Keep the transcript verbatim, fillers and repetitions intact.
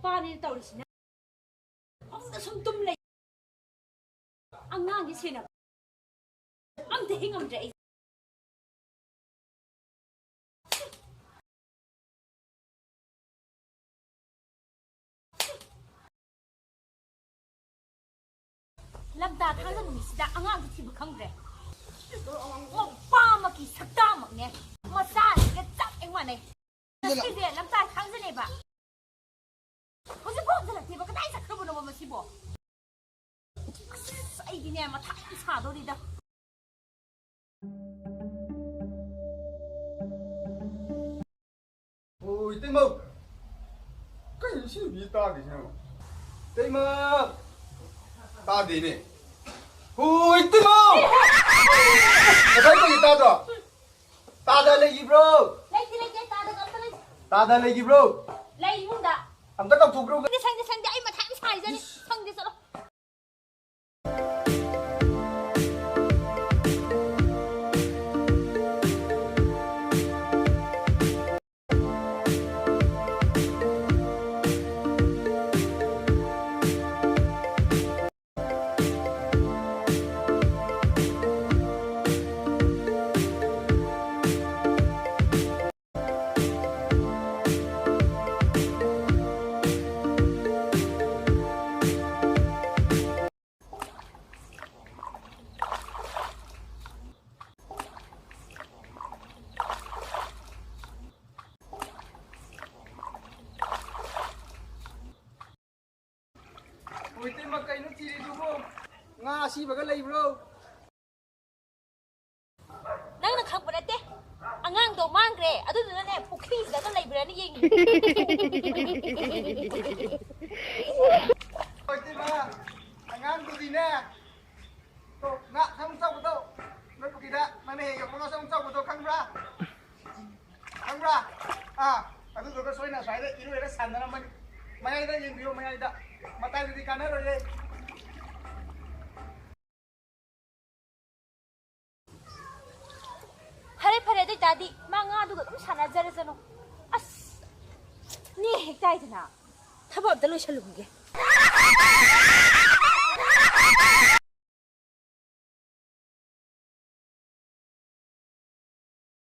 ꯄꯥꯅꯦꯅ ꯇꯧꯔꯤꯁꯤꯅ ꯐꯃꯨꯡꯗ ꯁꯨꯝ ꯇꯨꯝ ꯂꯩ꯫ ꯑꯉꯥꯡꯗꯤ ꯁꯦꯟꯅꯕ ꯑꯝꯇ ꯍꯦꯛ ꯉꯝꯗ꯭ꯔꯦ ꯑꯩ꯫ ꯂꯝꯇꯥ ꯊꯥꯡꯖ ꯅꯨꯃꯤꯠꯁꯤꯗ ꯑꯉꯥꯡꯁꯨ ꯊꯤꯕ ꯈꯪꯗ꯭ꯔꯦ꯫ ꯃꯄꯥꯃꯛꯀꯤ ꯁꯛꯇꯥꯃꯛꯅꯦ꯫ ꯃꯆꯥꯁꯤꯒ ꯆꯞ ꯍꯦꯛ ꯃꯥꯟꯅꯩ꯫ ꯉꯁꯤꯁꯦ ꯂꯝꯇꯥ ꯊꯥꯡꯖꯅꯦꯕ꯫ ꯍꯧꯖꯤꯛꯐꯥꯎ ꯍꯟꯖꯤꯜꯂꯛꯇꯦꯕ꯫ ꯀꯗꯥꯏ ꯆꯠꯈ꯭ꯔꯕꯅꯣꯕ ꯃꯁꯤꯕꯣ? ꯑꯁ, ꯑꯩꯗꯤꯅꯦ ꯃꯊꯥ ꯌꯥꯝ ꯁꯥꯗꯧꯔꯤꯗ꯫ ꯑꯣ, ꯏꯇꯩꯃ! ꯀꯩꯅꯣ ꯁꯤ ꯅꯨꯄꯤ ꯇꯥꯗꯦꯁꯤꯅ? ꯏꯇꯩꯃ! ꯇꯥꯗꯦꯅꯦ꯫ ꯑꯣ, ꯏꯇꯩꯃ! ꯉꯁꯥꯏ ꯀꯩꯒꯤ ꯇꯥꯗ꯭ꯔꯣ? ꯇꯥꯗ ꯂꯩꯈꯤꯕ꯭ꯔꯣ? ꯂꯩꯇꯦ, ꯂꯩꯇꯦ, ꯇꯥꯗ ꯑꯝꯇ ꯂꯩꯇꯦ꯫ ꯇꯥꯗ ꯂꯩꯈꯤꯕ꯭ꯔꯣ? ꯂꯩ ꯏꯃꯨꯡꯗ꯫ ꯑꯝꯇ ꯀꯧꯊꯣꯛꯈ꯭ꯔꯣ꯫ ꯁꯪꯗꯦ, ꯁꯪꯗꯦ, ꯁꯪꯗꯦ, ꯑꯩ ꯃꯊꯥ ꯌꯥꯝ ꯁꯥꯏꯖꯅꯤ꯫ ꯏꯁ꯫ ꯁꯪꯗꯦ, ꯆꯠꯂꯣ꯫ ꯍꯣꯏ, ꯏꯇꯩꯃ, ꯀꯩꯅꯣ ꯊꯤꯔꯤꯗꯨꯕꯨ? ꯉꯥ ꯑꯁꯤꯕꯒ ꯂꯩꯕ꯭ꯔꯣ? ꯅꯪꯅ ꯈꯪꯕ ꯅꯠꯇꯦ꯫ ꯑꯉꯥꯡꯗꯣ ꯃꯥꯡꯈ꯭ꯔꯦ꯫ ꯑꯗꯨꯗꯨꯅꯅꯦ, ꯄꯨꯈ꯭ꯔꯤꯁꯤꯗꯒ ꯂꯩꯕ꯭ꯔꯥꯅ ꯌꯦꯡꯉꯤ꯫ ꯍꯣꯏ, ꯏꯇꯩꯃ, ꯑꯉꯥꯡꯗꯨꯗꯤꯅꯦ, ꯇꯣ, ꯉꯥ ꯑꯁꯥꯡ ꯆꯥꯎꯕꯗꯣ, ꯅꯣꯏ ꯄꯨꯈ꯭ꯔꯤꯗ ꯅꯪꯅ ꯍꯦꯛ ꯌꯣꯛꯄ ꯉꯥ ꯑꯁꯥꯡ ꯆꯥꯎꯕꯗꯣ ꯈꯪꯕ꯭ꯔꯥ? ꯈꯪꯕ꯭ꯔꯥ? ꯑꯥ, ꯑꯗꯨꯗꯨꯒ ꯁꯣꯏꯅ ꯑꯁ꯭ꯋꯥꯏꯗ ꯏꯔꯣꯏꯔ ꯁꯥꯟꯅꯔꯝꯃꯅꯤ꯫ ꯃꯌꯥꯏꯗ ꯌꯦꯡꯕꯤꯌꯣ, ꯃꯌꯥꯏꯗ꯫ ꯃꯇꯥꯏꯗꯗꯤ ꯀꯥꯟꯅꯔꯣꯏꯌꯦ꯫ ꯐꯔꯦ, ꯐꯔꯦ, ꯑꯗꯨ ꯑꯣꯏꯇꯥꯔꯗꯤ ꯃꯥ ꯉꯥꯗꯨꯒ ꯑꯗꯨꯝ ꯁꯥꯟꯅꯖꯔꯁꯅꯨ꯫ ꯑꯁ, ꯅꯦ ꯍꯦꯛ ꯇꯥꯏꯗꯅ꯫ ꯊꯕꯛ ꯑꯝꯇ ꯂꯣꯏꯁꯜꯂꯨꯈꯤꯒꯦ꯫